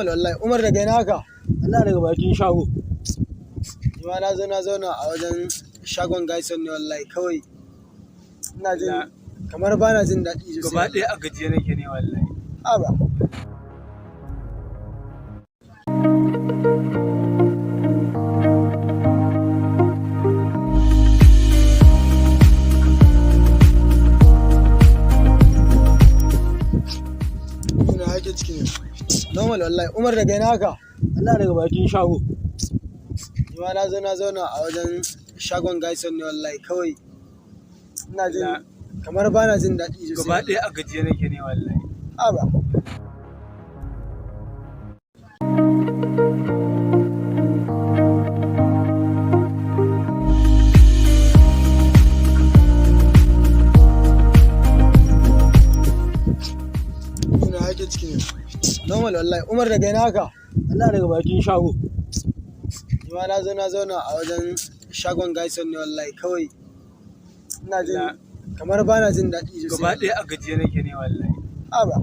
Normal wallahi. Umar, daga ina haka? Allah, daga bakin shago. Ni ma na zo na zauna a wajen shagon Gaison ne wallahi, kawai. Ina jin kamar ba na jin daɗi sosai. Gaba ɗaya a gajiye nake ne wallahi. Haba. Ina ake ciki ne? Normal wallahi. Umar, daga ina haka? Allah, daga bakin shago. Ni ma na zo na zauna a wajen shagon Gaison ne wallahi, kawai. Ina jin kamar ba na jin daɗi sosai. Gaba ɗaya a gajiye nake ne wallahi. Haba. Ina ake ciki ne? Normal wallahi. Umar, daga ina haka? Allah, daga bakin shago. Ni ma na zo na zauna a wajen shagon Gaison ne wallahi, kawai. Ina jin kamar ba na jin daɗi sosai. Gaba ɗaya a gajiye nake ne wallahi. Haba.